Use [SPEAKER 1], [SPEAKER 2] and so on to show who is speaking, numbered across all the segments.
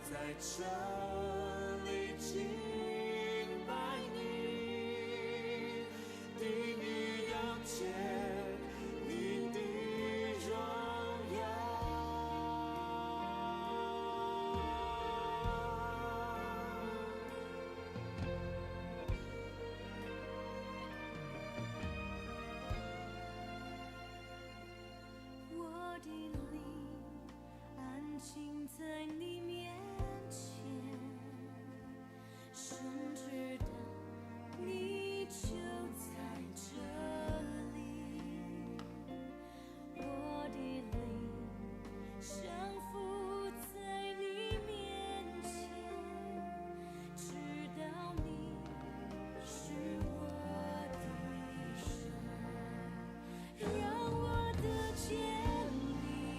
[SPEAKER 1] 在這裡敬拜你，定意要見你的榮耀。
[SPEAKER 2] 我的靈安靜在你面前，深知道你就在這裡。我的靈降服在你面前，知道你是我的神，讓我得見你。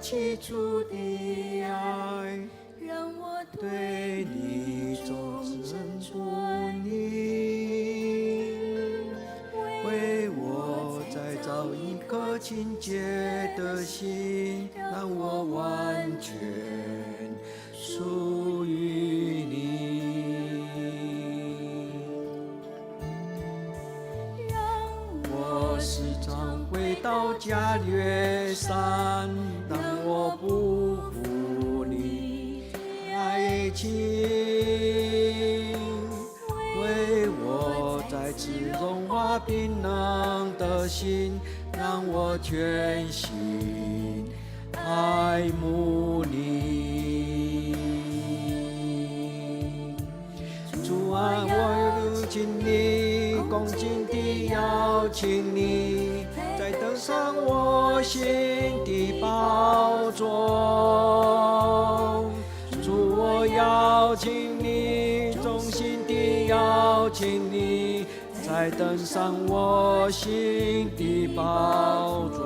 [SPEAKER 1] 起初的愛，
[SPEAKER 2] 讓我
[SPEAKER 1] 對你忠貞不膩，為我再造一顆清潔的心，讓我完全屬於你。
[SPEAKER 2] 讓
[SPEAKER 1] 我時常回到加略山，讓我不負你愛情，為我再次融化冰冷的心，讓我全心愛慕你。主啊，我邀請你，恭敬地邀請你，再登上我心的寶座。主，我邀請你，衷心地邀請你，再登上我心的寶座。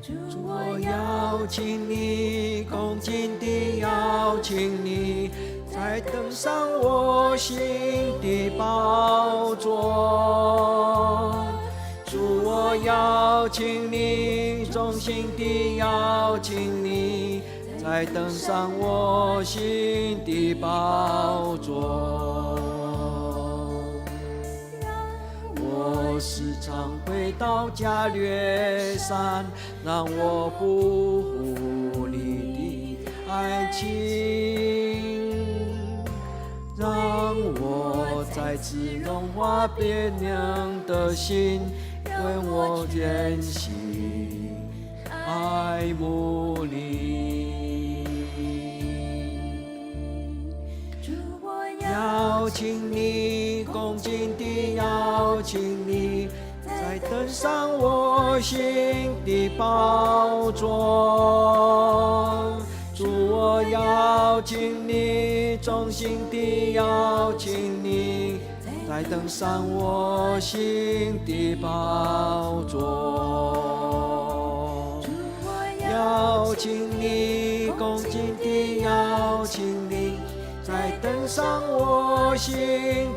[SPEAKER 2] 主，
[SPEAKER 1] 我邀請你，恭敬地邀請你，再登上我心的寶座。主，我邀請你，衷心地邀請你，再登上我心的寶座。我時常回到加略山，讓我不負你的愛情，讓我再次融化冰冷的心，為我全心愛慕你。
[SPEAKER 2] 主，我
[SPEAKER 1] 邀請你，恭敬地邀請你，再登上我心的寶座。主，我邀請你，衷心地邀請你，再登上我心的寶座。
[SPEAKER 2] 主，我
[SPEAKER 1] 邀請你，恭敬地邀請你，再登上我心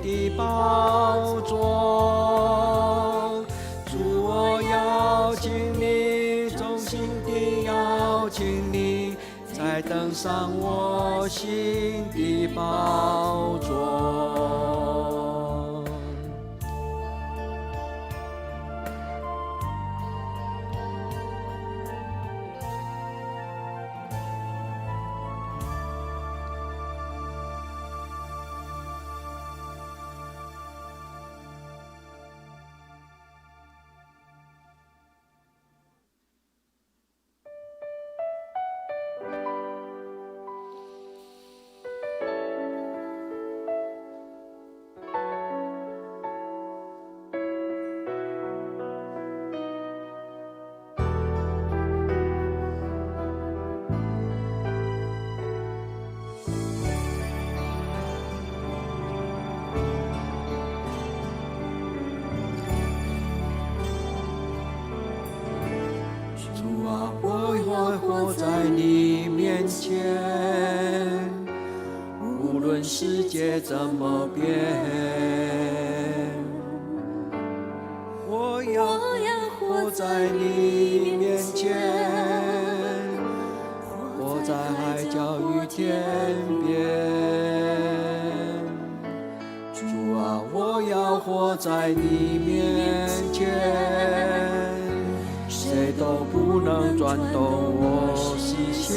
[SPEAKER 1] 的寶座。主，我邀請你，衷心地邀請你，再登上我心的寶座。主啊，我要活在你面前，無論世界怎麼變，我要
[SPEAKER 2] 我要
[SPEAKER 1] 活在你面前，活在海角與天邊。主啊，我要活在你面前，誰都不能轉動我視線。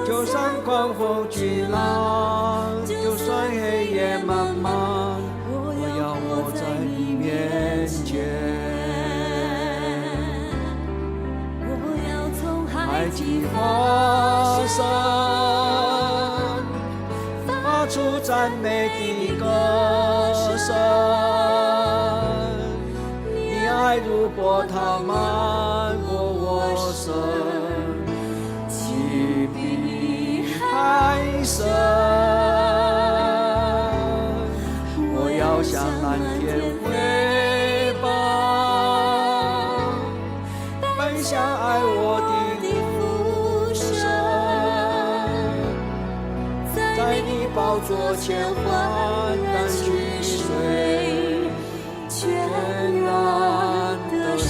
[SPEAKER 1] 就算狂風巨浪，就算黑夜漫漫，我要活在你面前。
[SPEAKER 2] 我要從
[SPEAKER 1] 海埃及發聲，發出讚美的歌聲。你愛如波濤漫過我身，情比海深。我要向藍天飛奔，奔向愛我的父神，在你寶座前歡然取水，全然得勝。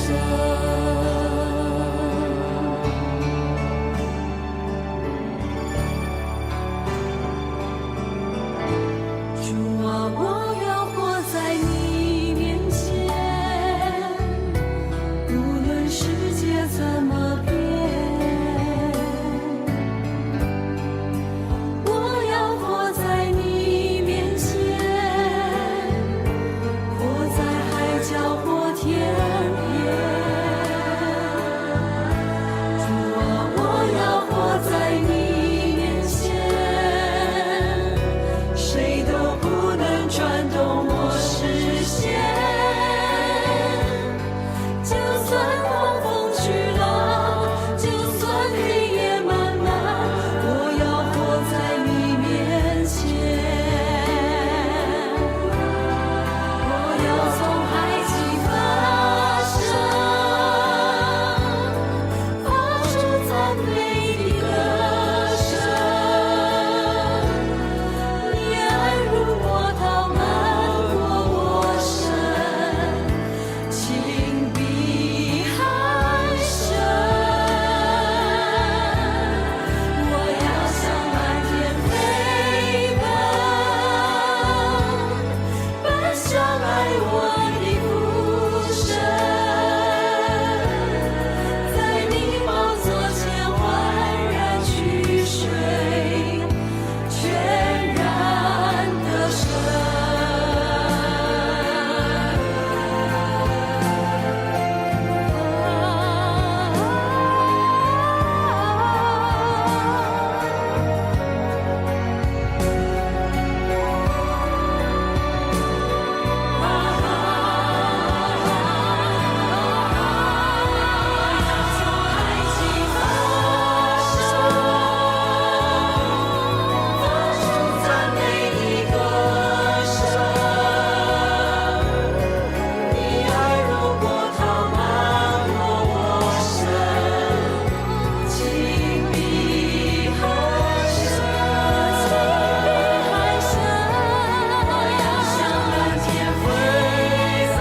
[SPEAKER 2] 主啊，我要活在你面前，無論世界怎麼變，我要活在你面前，活在海角或天邊。主啊，我要活在你面前，誰都不能轉動我視線。就算狂風巨浪，就算黑夜漫漫，我要活在你面前。我要從埃及發聲，發出讚美的歌聲。你愛如波濤漫過我身，情比海深。我要向藍天飛奔，奔向愛我的父神，在你寶座前歡然取水，全然得勝。從埃及發聲，發出讚美的歌聲。你愛如波濤漫過我身，情比海深。我要向藍天飛奔，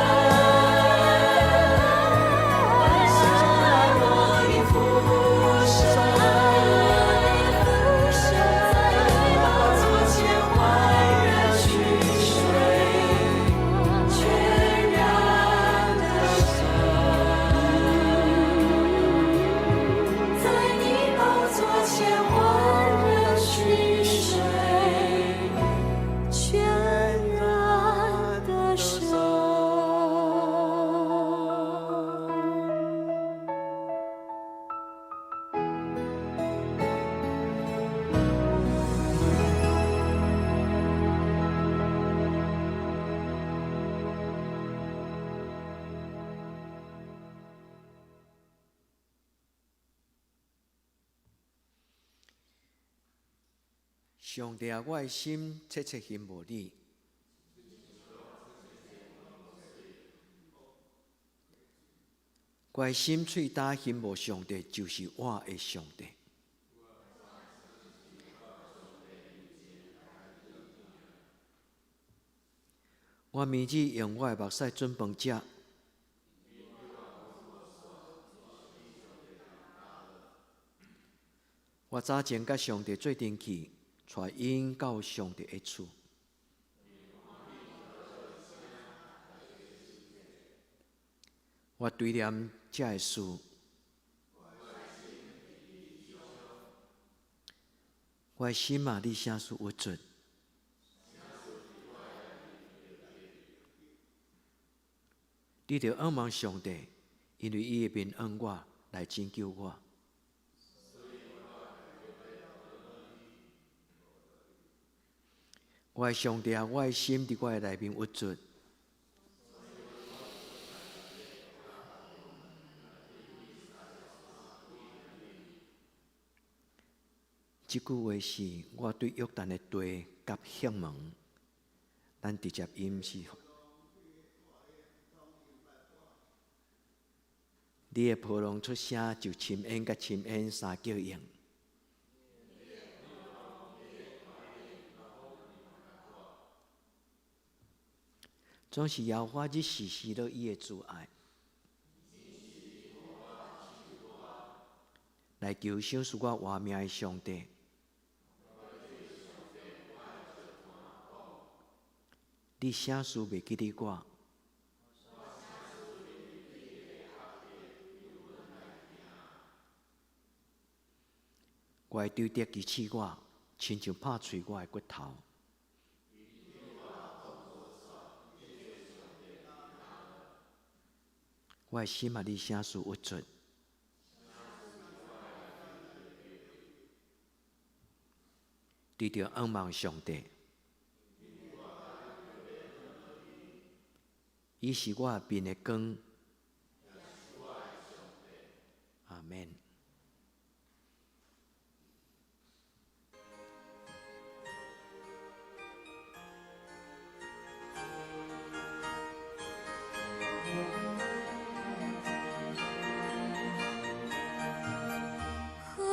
[SPEAKER 2] 奔向愛我的父神，在你寶座前歡然取水，全然得勝。在你寶座前歡然取水，全然得勝。
[SPEAKER 1] 上帝啊，我的心切切欣慕你，我的心喙焦欣慕上帝，就是我的上帝。我明日用我的目屎準飯食。我早前佮上帝做陣去，帶𪜶到上帝的厝。我追念這个事，我的心啊，你啥事鬱卒？你著仰望上帝，因為伊會面向我來拯救我。我的上帝啊，我的心佇我的內面鬱卒。這句話是我對約旦的地佮赫門，咱直接音是。你的波浪出聲，就深淵佮深淵相叫應。總是耶和華日時施落伊的慈愛，來求賞賜我活命的上帝。你啥事袂記得我？我的仇敵譏刺我，親像拍碎我的骨頭。我的心啊，你啥事鬱卒？拄著仰望上帝，伊是我面的光。阿門。
[SPEAKER 2] 何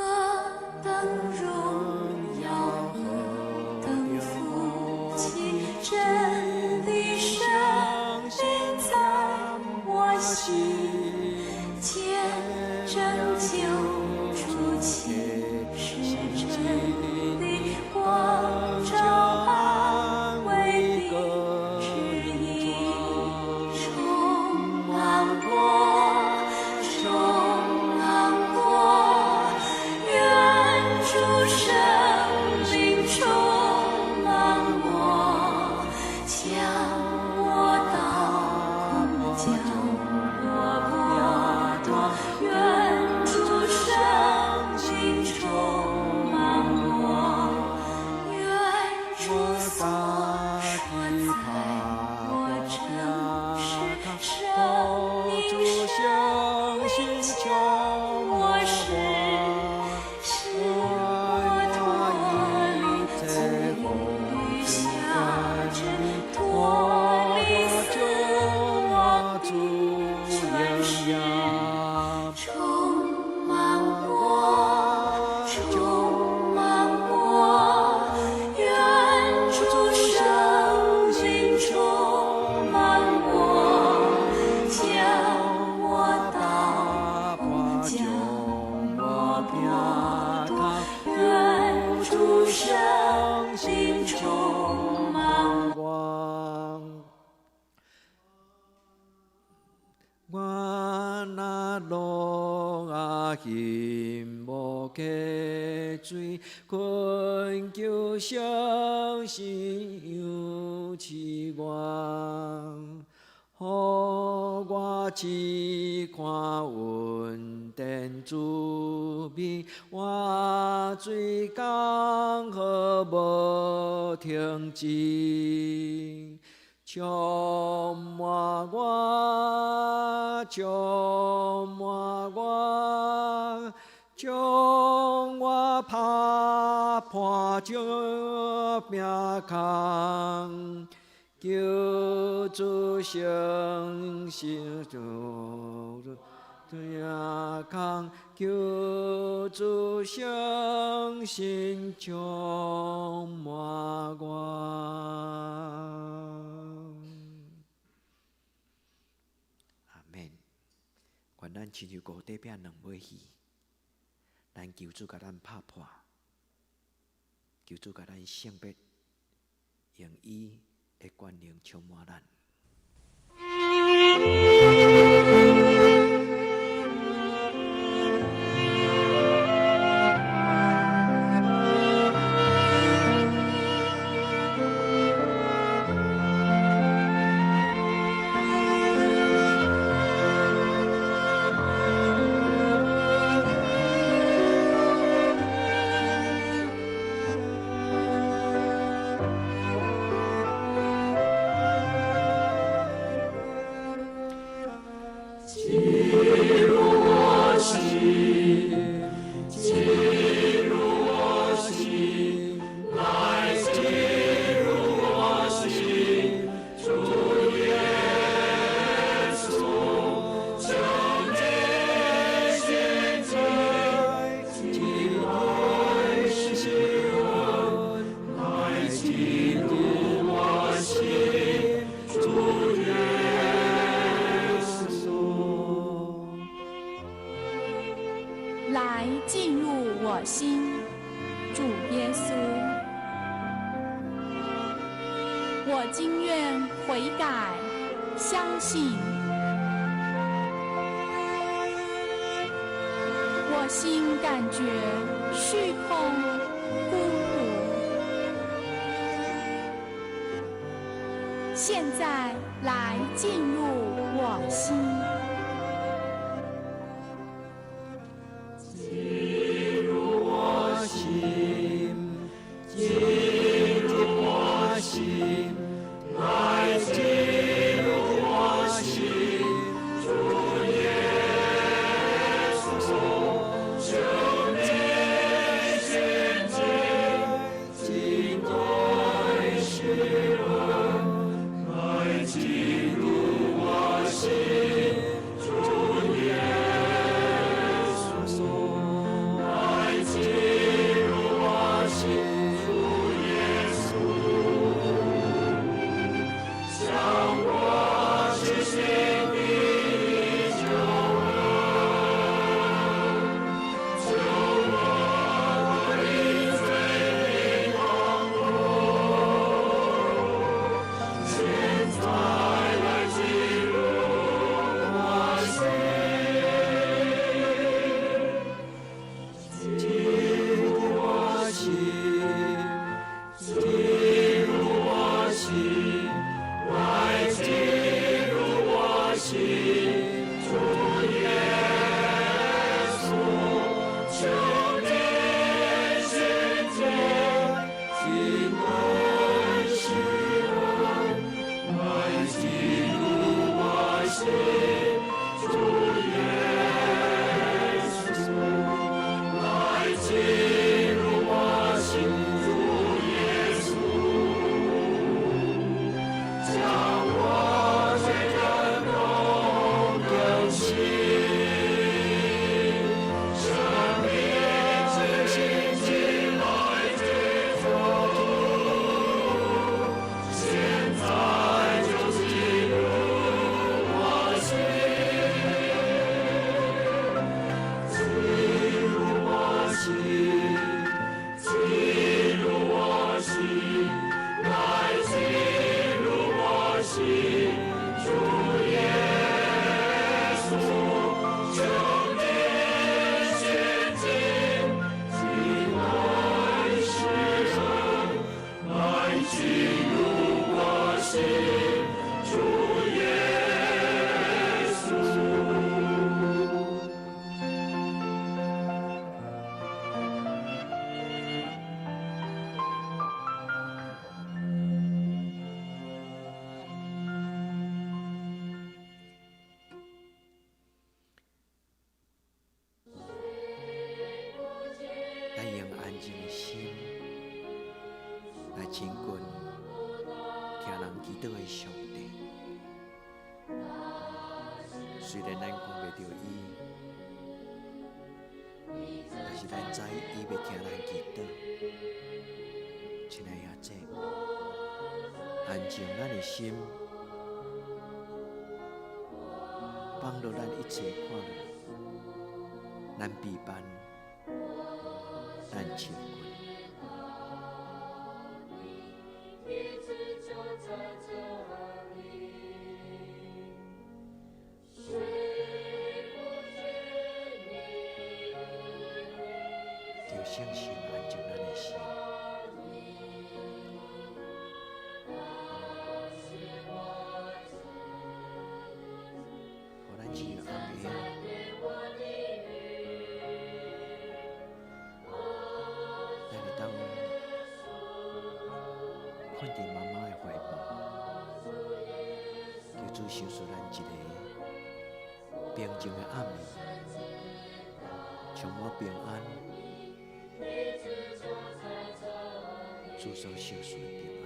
[SPEAKER 2] 等榮耀，何等福氣，真理聖靈在我心，見證救主啟示真理，光照安慰並指引，充滿我，充滿我，願主聖靈充滿我，將我倒空，將我剝奪，願主聖靈充滿我，願主所說在我真實，生命聖靈將我使，使我脫離罪與轄制，脫離死亡的權勢，充滿我，充滿我，願主聖靈充滿我，將我倒空，將我剝奪，願主聖靈充滿
[SPEAKER 1] 我。我若落啊心無溪水，懇求聖神仰賜我，予我只看恩典滋味，活水江河無停止。充滿我，充滿我，將我拍破這餅空，求主聖神餅空，求主聖神充滿我。阿門。願咱親像五塊餅兩尾魚，咱求主共咱拍破，求主共咱聖別，用伊的權能充滿咱。
[SPEAKER 3] 我心，主耶穌。我今願悔改，相信。我心感覺虛空孤獨，現在來進入我心。
[SPEAKER 1] 進入我心，進入我心，來進入我心，主耶穌，求你親近，親愛施恩，來進入我心，主耶穌，來進入我心，主耶穌，向我施行的救恩，救我脫離罪的痛苦，現在來進入我心，進入我心，進入我心，來進入我心，主耶穌，求你親近，親愛施恩，來進入我心，主耶穌，來進入我心，主耶穌，將我罪感動更新，生命之新進來接觸，現在就進入我心，進入我心，進入我心，來進入我心，主耶穌，求你親近，親愛施恩，來進入我心，主耶穌。
[SPEAKER 4] 咱用安靜的心來親近聽人祈禱的上帝。雖然咱看袂著伊，但是咱知伊欲聽咱祈禱。親愛的阿姐，安靜咱的心，放落咱一切看落，咱陪伴，咱親近。求聖神安靜咱的心，予咱只有阿爸，咱會當睏佇媽媽的懷抱，求主賞賜咱一个平靜的暗暝，充滿平安，主所賞賜的平安。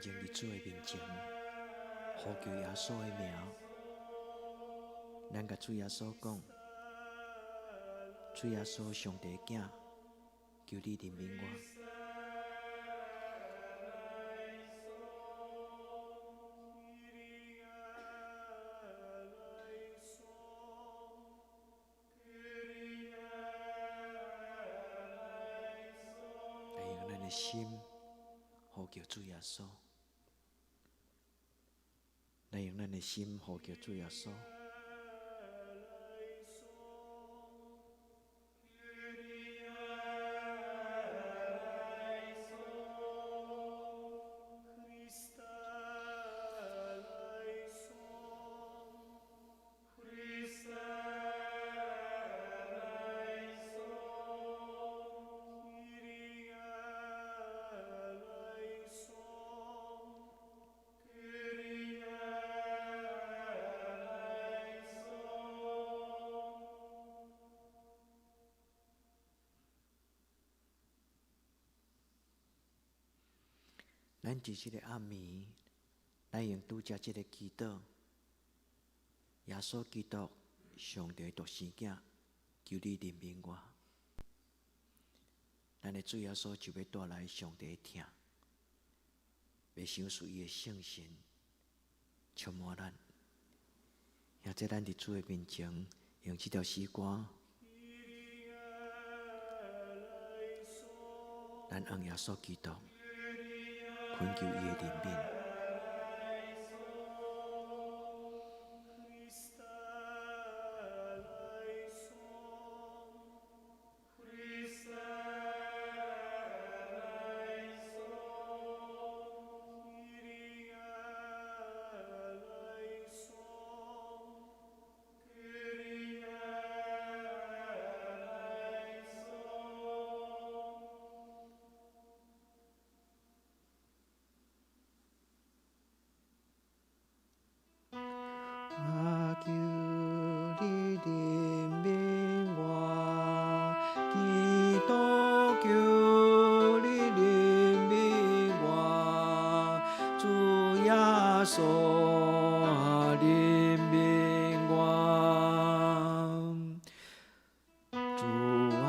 [SPEAKER 4] 靜佇主的面前，呼求耶穌的名。咱共主耶穌講：主耶穌，上帝囝，求你憐憫我。来用咱的心呼求主耶穌，來用咱的心呼求主耶穌。咱佇這个暗暝，咱用拄才這个祈禱，耶穌基督，上帝獨生囝，求你憐憫我。咱的主耶穌就欲帶來上帝的疼，欲賞賜伊的聖神，充滿咱。現在咱佇主的面前，用這條詩歌，咱向耶穌基督懇求伊的憐憫。啊，求你憐憫我，基督求你憐憫我，主耶穌憐憫我，主啊，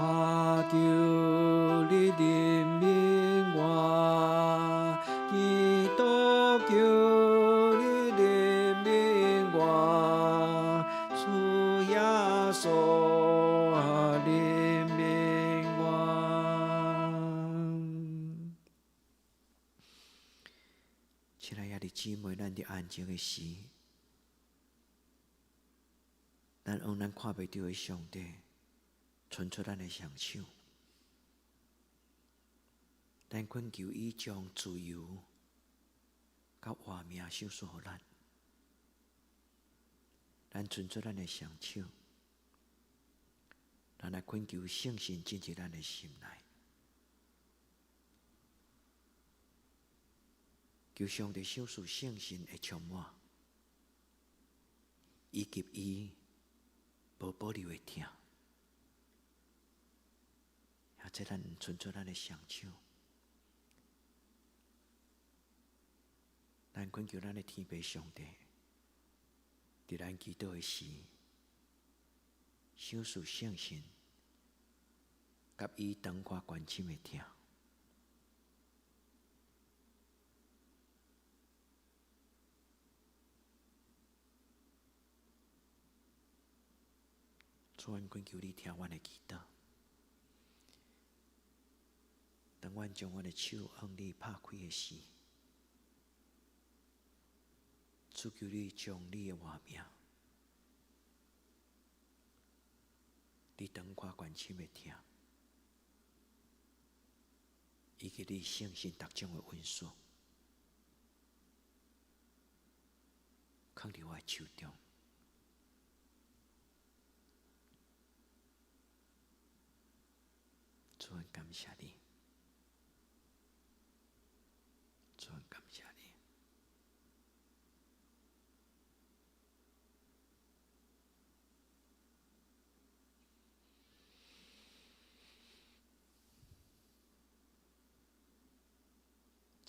[SPEAKER 4] 求你憐憫我，基督求你憐憫我，主耶穌憐憫我。親愛的姊妹，咱佇安靜的時，咱向咱看袂著的上帝，伸出咱的雙手，咱懇求伊將自由佮活命賞賜予咱。咱伸出咱的雙手，咱來懇求聖神進入咱的心內，求上帝賞賜聖神的充滿，以及伊無保留的疼。或者咱伸出咱的雙手，咱懇求咱的天父上帝，佇咱祈禱的時，賞賜聖神，佮伊長闊關深的疼。主，阮懇求你聽阮的祈禱。當阮將阮的手向你拍開的時，主求你將你的活命，你長闊關深的疼，以及你聖神逐種的恩賜，囥佇我的手中。主，阮感謝你，主，阮感謝你。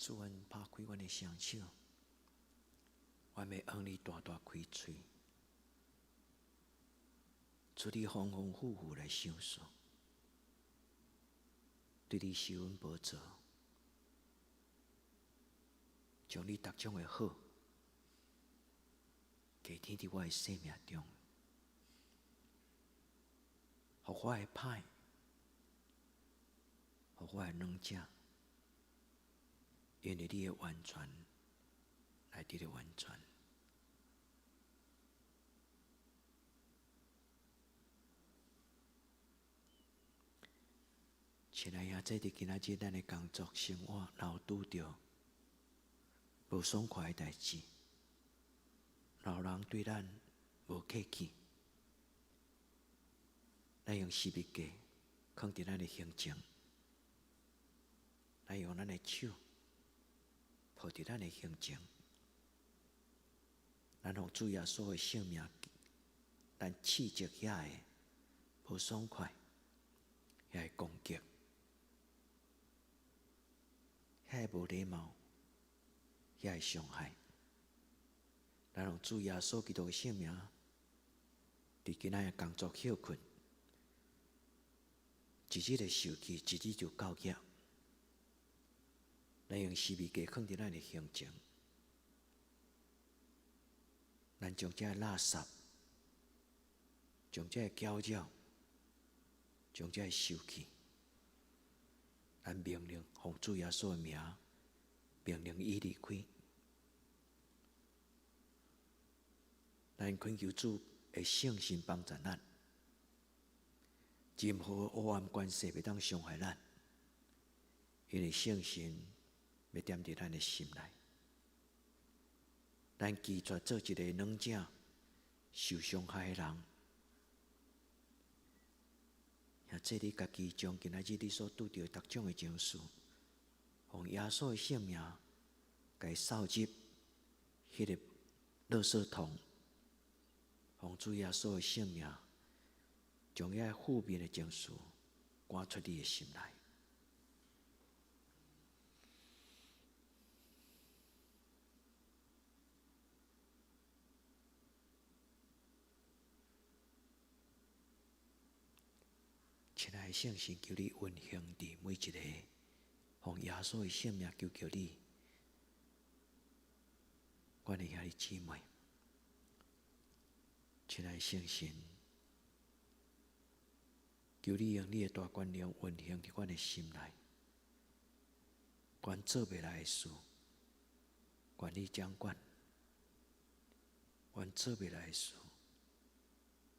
[SPEAKER 4] 主，阮拍開阮的雙手，阮欲向你大大開喙，主你豐豐富富來賞賜，對你施恩寶座，將你逐種的好加添佇我的生命中，予我的歹，予我的軟弱，因為你的完全來得著完全。親愛兄弟，佇今仔日咱的工作生活，若有拄著無爽快的代誌，若有人對咱無客氣，咱用十字架囥佇咱的胸前，咱用咱的手抱佇咱的胸前，咱予主耶穌的性命，咱斥責遐个無爽快，遐個攻擊，遐個無禮貌，遐個傷害，咱用主耶穌基督的聖名，佇今仔日工作歇睏，一日的受氣，一日就到額。咱用十字架囥佇咱的胸前，咱將這个垃圾，將這个攪擾，將這个受氣，咱命令奉主耶穌的名，命令伊離開。咱懇求主的聖神幫助咱，任何黑暗權勢袂當傷害咱，因為聖神欲踮佇咱的心內。咱拒絕做一個軟弱、受傷害的人。兄弟，你家己將今仔日你所拄著的逐種的情緒，奉耶穌的聖名，共伊掃入彼个垃圾桶。奉主耶穌的聖名，將遐負面的情緒趕出你的心內。親愛的聖神，求你運行佇每一个，奉耶穌的聖名求求你，阮的兄弟姊妹，親愛的聖神，求你用你的大權能運行佇阮的心內，阮做袂來的事，願你掌管；阮做袂來的事，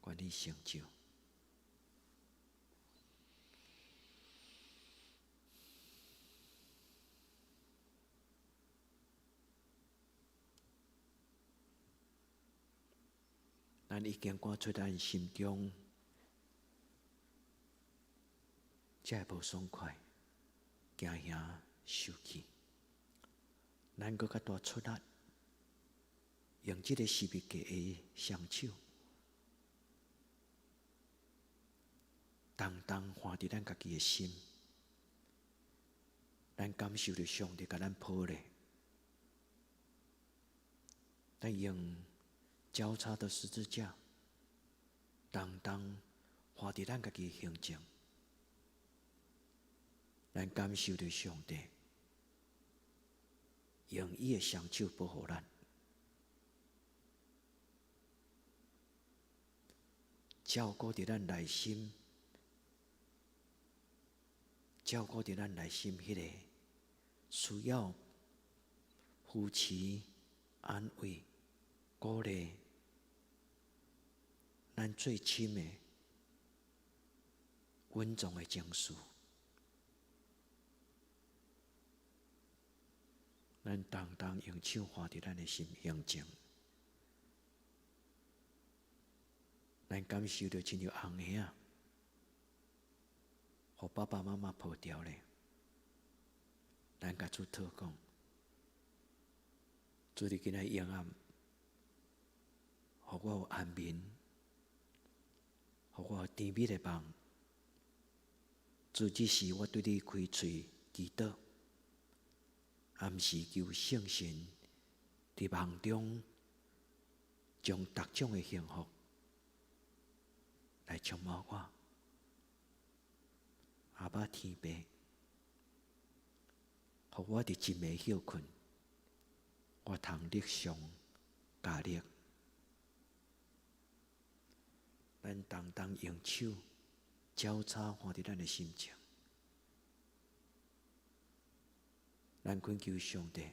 [SPEAKER 4] 願你成就。咱已經趕出咱心中這个無爽快、驚嚇、受氣，咱閣較大出力，用這个十字架的雙手，重重橫佇咱家己的心，咱感受著上帝共咱抱咧，咱用交叉的十字架，重重橫佇咱家己的胸前，咱感受著上帝用伊的雙手保護咱，照顧佇咱內心，照顧佇咱內心彼个需要扶持、安慰、鼓勵，咱最深的隱藏的情緒，咱重重用手橫佇咱的心胸前，咱感受著親像紅嬰仔，予爸爸媽媽抱牢咧，咱共主禱告，主你今仔日夜暗，予我有安眠，予我有甜蜜的夢。主，這時我對你開喙祈禱，暗時求聖神佇夢中將逐種的幸福來充滿我。阿爸天父，予我佇一暝歇睏，我通得償加力。咱當當用手交叉放佇咱的心前，咱懇求上帝，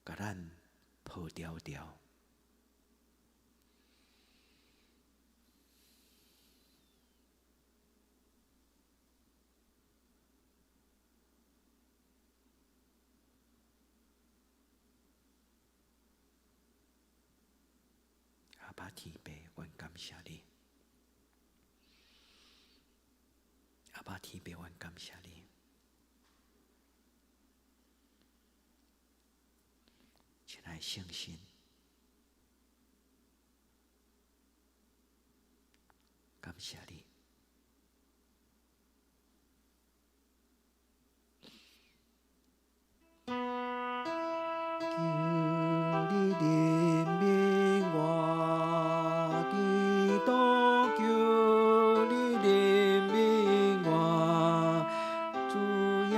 [SPEAKER 4] 共咱抱牢牢。阿爸天父，阮感謝你。阿爸天父，阮感謝你。親愛聖神，感謝你。
[SPEAKER 1] 求你憐憫我，基督，求你憐憫我，主耶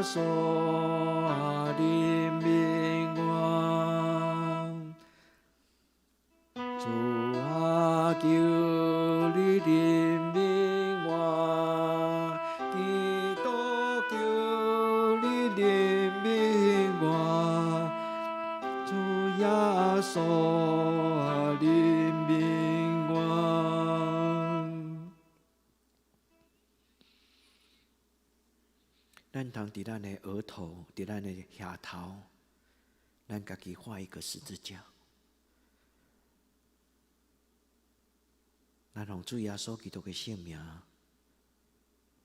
[SPEAKER 1] 穌啊，憐憫我。主啊，求你憐憫我，基督，求你憐憫我，主耶穌啊，憐憫我。
[SPEAKER 4] 咱通佇咱的額頭，佇咱的額頭，咱家己畫一個十字架。咱奉主耶穌基督的聖名，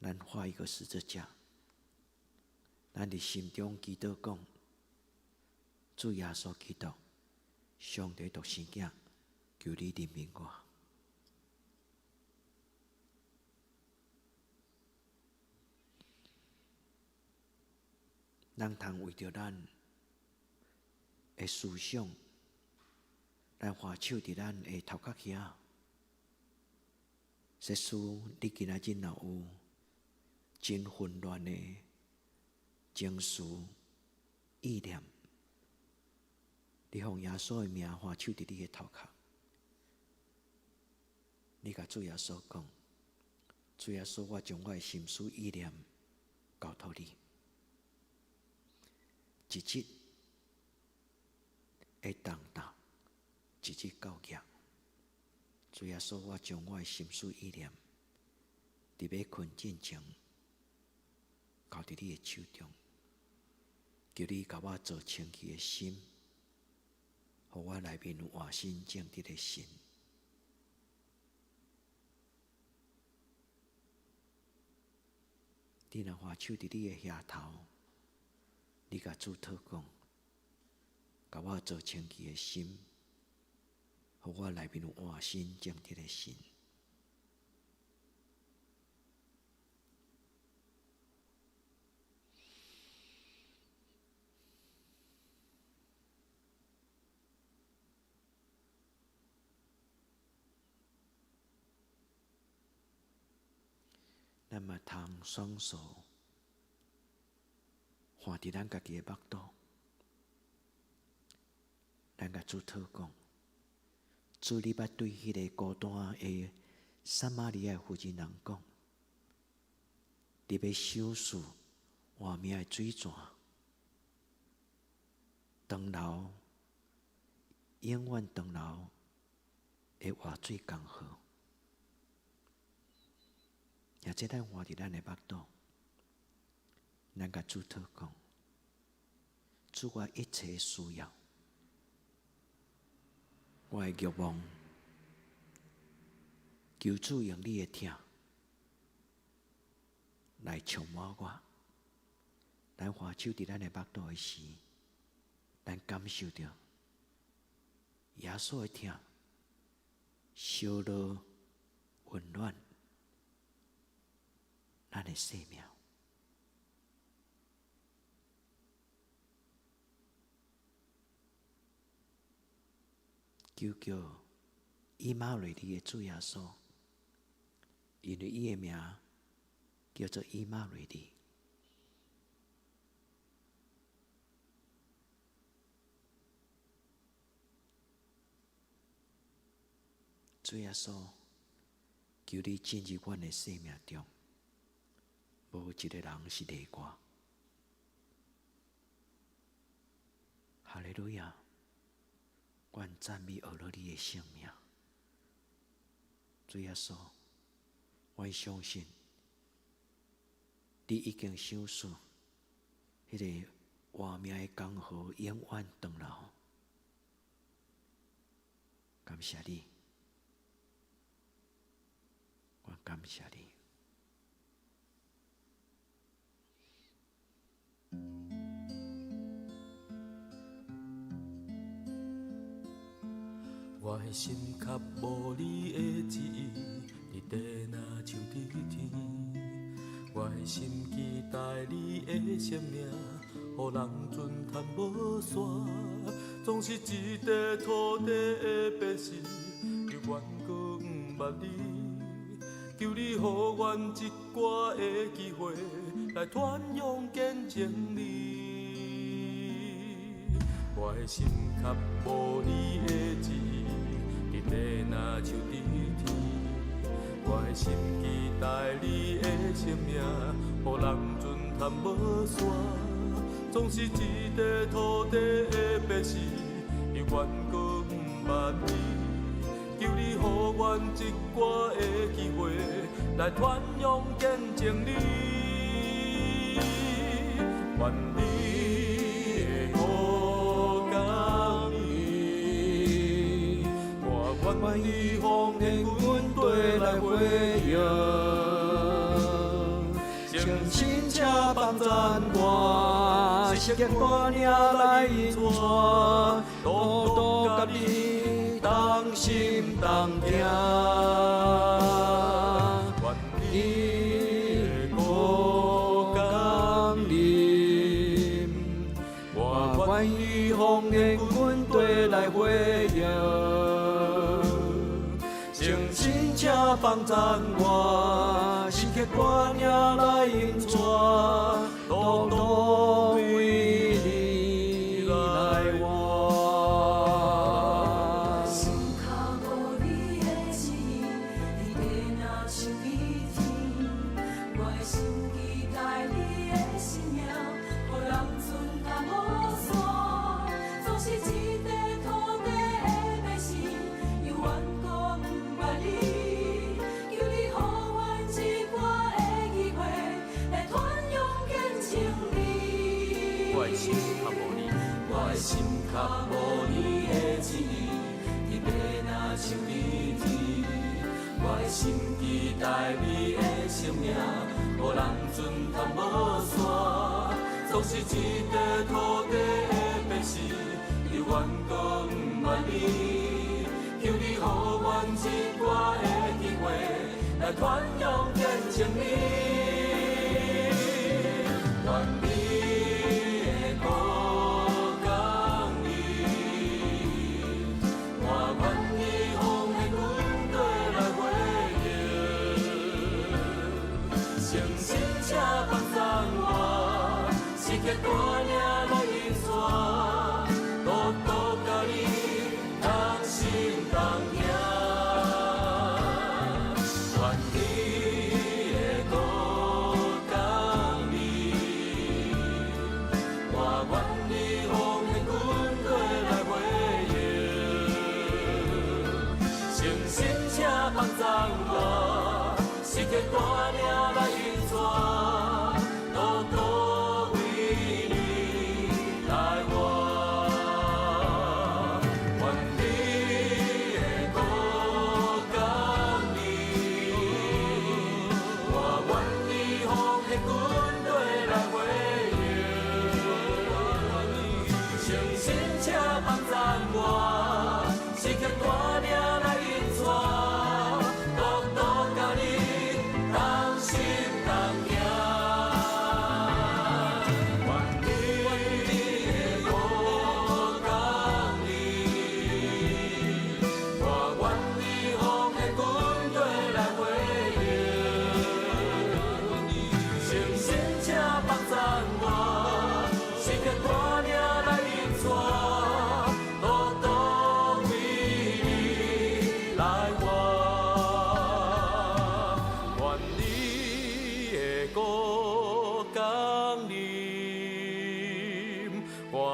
[SPEAKER 4] 咱畫一個十字架。咱佇心中祈禱講：主耶穌基督，上帝獨生囝，求你憐憫我。咱通為著咱的思想，來畫手佇咱的頭殼遐。設使你今仔日若有真混亂的情緒意念，你奉耶穌的名畫手佇你的頭殼，你共主耶穌講：主耶穌，我將我的心思意念交託你，一日會重擔，一日到額。主耶穌，我將我的心思意念，佇欲睏進前，交佇你的手中，求你共我造清氣的心，予我內面有活新正直的神。你若畫手佇你的額頭，你共主禱講，共我造清氣的心，予我內面有活新正直的神。咱嘛通雙手放佇咱家己的腹肚，咱共主禱講：主，你捌對彼个孤單的撒瑪利亞婦人人講，你欲賞賜活命的水泉，長留永遠長留的活水江河。也這咱活佇咱的腹肚，咱共主禱講：主，我一切需要，我的欲望，求主用你的疼來充滿我。咱畫手佇咱的腹肚的時，咱感受著耶穌的疼，燒熱溫暖咱的生命。求叫以馬內利的主耶穌，因為伊的名叫做以馬內利。主耶穌，求你進入阮的生命中，無一个人是例外。哈利路亞！阮讚美阿羅你的聖名。主耶穌，阮相信你已經賞賜彼个活命的江河永遠長流。感謝你，我感謝你。
[SPEAKER 5] 我的心較無你的旨意，日地若像佇天。我的心期待你的生命，予人阵趁無煞。总是這块土地的百姓，犹原阁毋捌你。求你予阮一寡的机会，來傳揚見證你。我的心較無你的旨意，日地若像佇天。我的心期待你的生命，予人阵趁無煞。總是這塊土地的百姓，猶原閣毋捌你。求你予阮一寡的機會，來傳揚見證你。願你的國降臨，我願意奉獻軍隊
[SPEAKER 1] 來回應，誠心請幫贊我，時間帶領來引帶，路途佮你同心同行。
[SPEAKER 5] 願你的國降臨，我
[SPEAKER 1] 我願意奉獻軍隊來回應，誠心請幫贊我，時刻帶領來引帶，路途為你來活。
[SPEAKER 2] 心較無你的旨意，日地若像佇天。我的心期待你的生命，予人阵趁無煞。總是這塊土地的百姓，猶原閣毋捌你。求你予阮一寡的機會，來傳揚見證你。
[SPEAKER 5] 我的心較無你，我的心較無你的旨意，日地若像佇天。我的心期待你的生命，予人阵趁無煞。總是這塊土地的百姓，猶原閣毋捌你。求你予阮一寡的機會，來傳揚見證你。願你的國降臨，我願意奉獻軍隊來回應，誠心請幫贊我，時刻帶領來引帶，路途佮你同心同行。願你的國降臨，我願意奉獻軍隊來回應，誠心請幫贊我，時刻帶領來引帶，路途為你來活。願你的國降臨，我願意奉獻軍隊來回應，誠心請幫贊我，時刻帶領來引帶，路途佮你同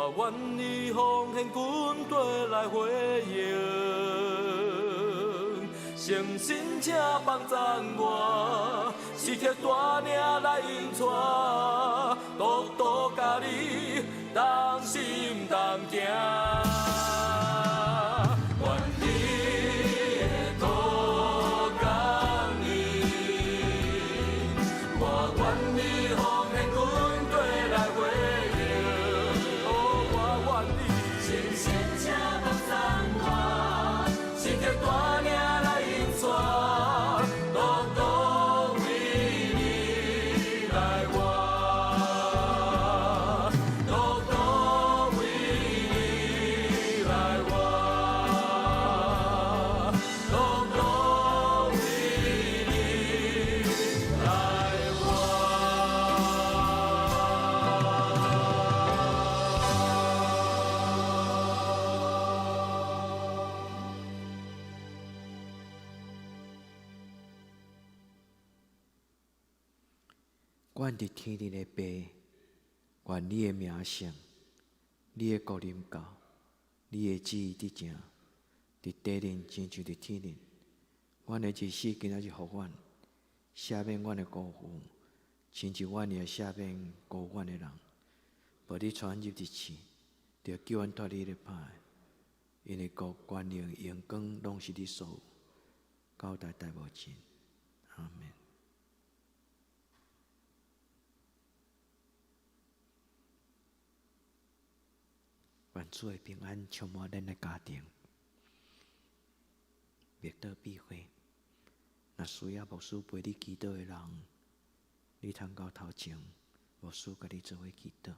[SPEAKER 5] 我愿意奉献军队来回应。圣神请帮赞我，时刻带领来引带，独独佮你同心同行。愿你的国降临，我愿意奉献军队来回应。哦，我愿意。圣神请帮赞我，时刻带领来引带，独独为你来活，独独为你来活，独独为你来活。
[SPEAKER 4] 阮伫天顶的父，愿你的名圣，你的国临到，你的旨意得成，伫地顶亲像伫天顶。阮的日子今仔日予阮，赦免阮的辜负，亲像阮也赦免辜负阮的人。无你带阮入伫试，著救阮脫離彼个歹的。因為國、權能、榮光，攏是你所有，到代代無盡。阿們。願主的平安充滿咱的家庭，默禱閉會。若需要牧師陪你祈禱的人，你通到頭前，牧師共你做伙祈禱。